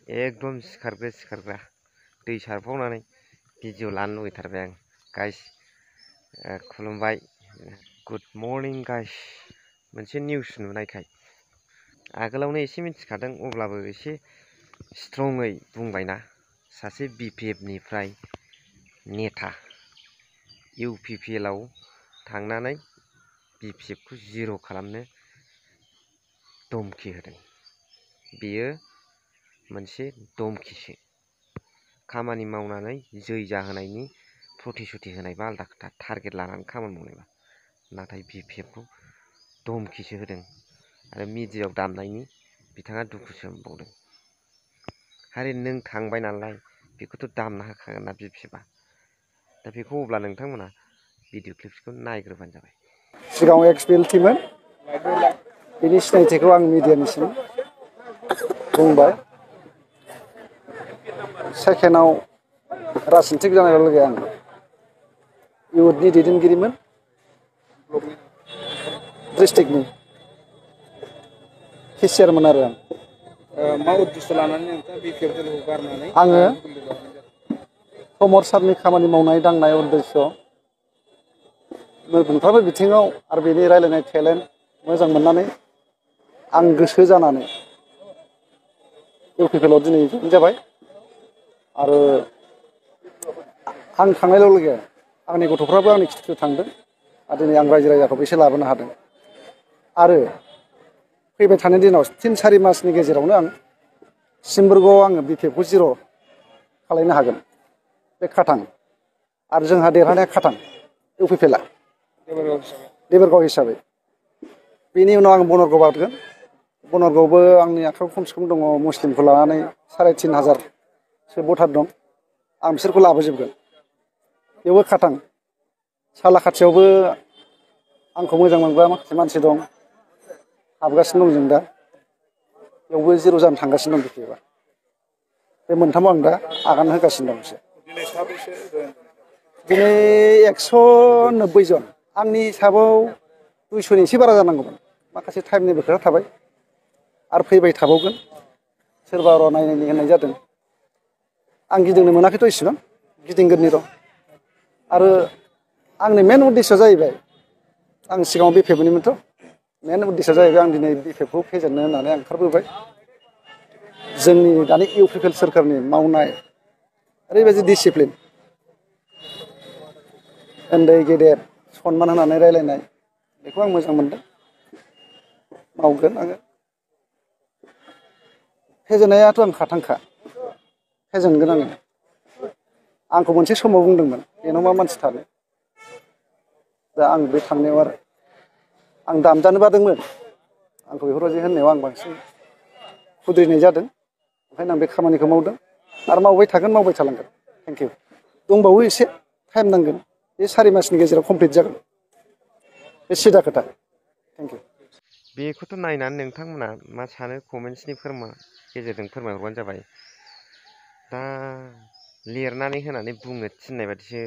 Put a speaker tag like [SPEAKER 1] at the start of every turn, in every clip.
[SPEAKER 1] एकदम सिखारग्रा दै सारफावनानै भिडिअ लानो लुगैथारबाय आं गाइस। खुलुमबाय, गुड मर्निं गाइस। मोनसे निउस नुनायखाय आगोलावनो एसे मिथिखादों, अब्लाबो एसे स्ट्रङै बुंबायना। सासे BPF निफ्राय नेता UPPL आव थांनानै BPF खौ जिर' खालामनो धमखि होदों। बेयो मोनसे धमखिसो। खामानि मावनानै जै जाहोनायनि प्रतिश्रुति होनायबा आलादा खोथा, टारगेट लानानै खामानि मावनायबा। नाथाय BPF खौ धमखिसो होदों आरो मिडियायाव दामनायनि बिथाङा दुखुसो मोनबावदों। हारे नों थांबाय नालाय बेखौथ' दामना होखागोन ना BPF आ। दा बेखौ अब्ला नोंथांमोना भिडिअ क्लिप्सखौ नायग्रोबानो जाबाय।
[SPEAKER 2] सिगाङाव एक्स-बिएल-टिमोन, बिनि सिनायथिखौ आं मिडियानिसिम बुंबाय। सेकेन्डआव राजनितिक जानाय लोगो आं इउथनि दैदेनगिरिमोन, डिस्ट्रिक्टनि केसियारमोन आरो आं। मा उद्देश्य लानानै नोंथाङा BPF दलखौ गारनानै आङो प्रमद सारनि खामानि मावनाय दांनाय उद्देश्य मोनफ्रोमबो बिथिङाव आरो बेनि रायलायनाय टेलेन्ट मोजां मोननानै आं गोसो जानानै UPPL आव दिनै जइन जाबाय। आरो आं थांनाय लोगो आंनि गथ'फ्राबो आंनि खिथुजों थांदों आरो दिनै आं रायजो राजाखौ एसे लाबोनो हादों। आरो फैबाय थानाय दिनाव 3-4 मासनि गेजेरावनो आं सिम्बोरगावआव आङो BPF खौ जिर' खालायनो हागोन। बे खाथां। आरो जोंहा देरहानाया खाथां UPPL आ देबोरगाव हिसाबै। बेनि उनाव आं बनरगाव बारगोन। बनरगावबो आंनि आखायाव खमसे खम दङ मुस्लिमखौ लानानै 3,500सो भटार दं। आं बिसोरखौ लाबोजोबगोन। बेवबो खाथां। सालाखाथियावबो आंखौ मोजां मोनग्रा माखासे मानसि दं, हाबगासिनो दं जों दा। बेवबो जिर' जानो थांगासिनो दं BPF आ। बे मोनथामाव आं दा आगान होगासिनो दं एसे। दिनै साबैसे जइन? दिनै 190 जन। आंनि हिसाबाव 200नि एसे बारा जानांगौमोन। माखासे टाइमनिबो खोथा थाबाय आरो फैबाय थाबावगोन। सोरबा र' नायनायनि होननाय जादों। आं गिदिंनो मोनाखैथ' इसेबां, गिदिंगोननि र'। आरो आंनि मेन उद्देश्यआ जाहैबाय, आं सिगाङाव BPF निमोनथ'। मेन उद्देश्यआ जाहैबाय आं दिनै BPF खौ फेजेननो होननानै आं ओंखारबोबाय। जोंनि दानि UPPL सोरखारनि मावनाय ओरैबायदि डिसिप्लिन, उन्दै गेदेर सनमान होनानै रायलायनाय, बेखौ आं मोजां मोनदों। मावगोन आङो। फेजेननायाथ' आं खाथांखा। फेजेनगोन आङो। आंखौ मोनसे समाव बुंदोंमोन, बेनाव मा मानसि थानो। दा आं बे थांनायाव आरो आं दामजानो बादोंमोन। आंखौ बेफोरबायदि होननायाव आं बांसिन खुद्रिनाय जादों। ओंखायनो आं बे खामानिखौ मावदों आरो मावबाय थागोन, मावबाय थालांगोन। Thank you. दंबावो एसे, टाइम नांगोन। बे 4 मासनि गेजेराव कमप्लिट जागोन। बे सिदा खोथा। Thank you.
[SPEAKER 1] बेखौथ' नायनानै नोंथांमोना मा सानो कमेन्ट्सनि गेजेरजों फोरमायहरबानो जाबाय। दा लिरनानै होनानै बुंनो थिननाय बादिसो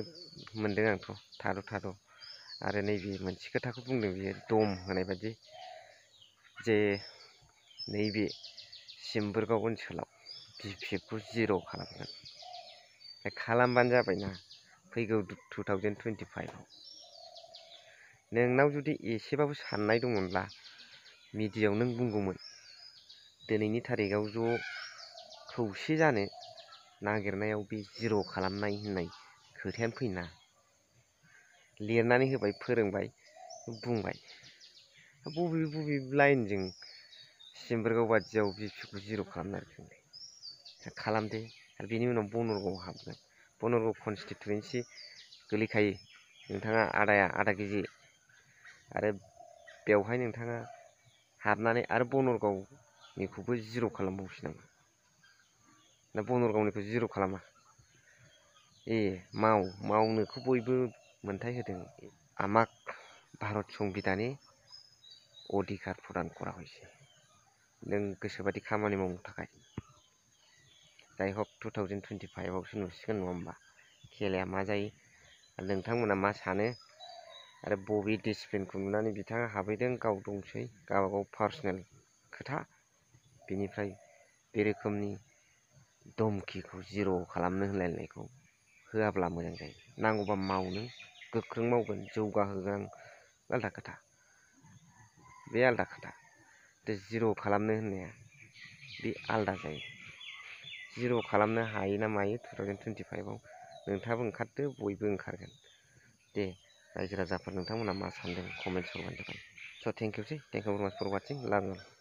[SPEAKER 1] मोनदों आंथ', थाद'। आरो नैबे मोनसे खोथाखौ बुंदों बियो दम होनाय बादि, जे नैबे सिम्बोरगाव ओनसोलाव BPF खौ जिर' खालामगोन। खालामबानो जाबायना फैगौ 2025 आव। नोंनाव जुदि एसेबाबो साननाय दंमोनब्ला मिडियायाव नों बुंगौमोन, दिनैनि थारिखआव ज' खौसे जानो नागिरनायाव बे जिर' खालामनाय होननाय खोथायानो फैयोना। लिरनानै होबाय, फोरोंबाय, बुंबाय। बबे लाइनजों सिम्बोरगाव बादियाव BPF खौ जिर' खालामनो नागिरखोलाय? खालामदो आरो बेनि उनाव बनरगावआव हाबगोन। बनरगाव कनस्टिटुयेन्सि गोलैखायो। नोंथाङा आधा केजि आरो बेवहाय नोंथाङा हाबनानै आरो बनरगावनिखौबो जिर' खालामबावसै नामा? ना बनरगावनिखौ जिर' खालामा? मावनोखौ बयबो मोनथाय होदों। आमाक भारत संबिधाने अधिकार प्रदान करा हयसे। नों गोसोबादि खामानि मावनो थाखाय। जाय हक 2025 आवसो नुसिगोन नङा होमबा? खेलाया मा जायो आरो नोंथांमोना मा सानो आरो बबे डिसिप्लिनखौ नुनानै बिथाङा हाबहैदों, गाव दंसै गावबागाव पार्सनेल खोथा। बेनिफ्राय बे रोखोमनि धमकिखौ जिर' खालामनो होनलायनायखौ होआब्ला मोजां जायो। नांगौबा मावनो गोख्रों मावगोन जौगाहोगोन आलदा खोथा, बे आलदा खोथा। जिर' खालामनो होननाया बे आलदा जायो। जिर' खालामनो हायो ना मायो 2025आव नोंथाङाबो ओंखारदो, बयबो ओंखारगोन। दे रायजो राजाफोर नोंथांमोना मा सानदों कमेन्ट्स हरबानो जाबाय। स' थेंक इउ भेरि माच फर वाचिं, लाभ इउ।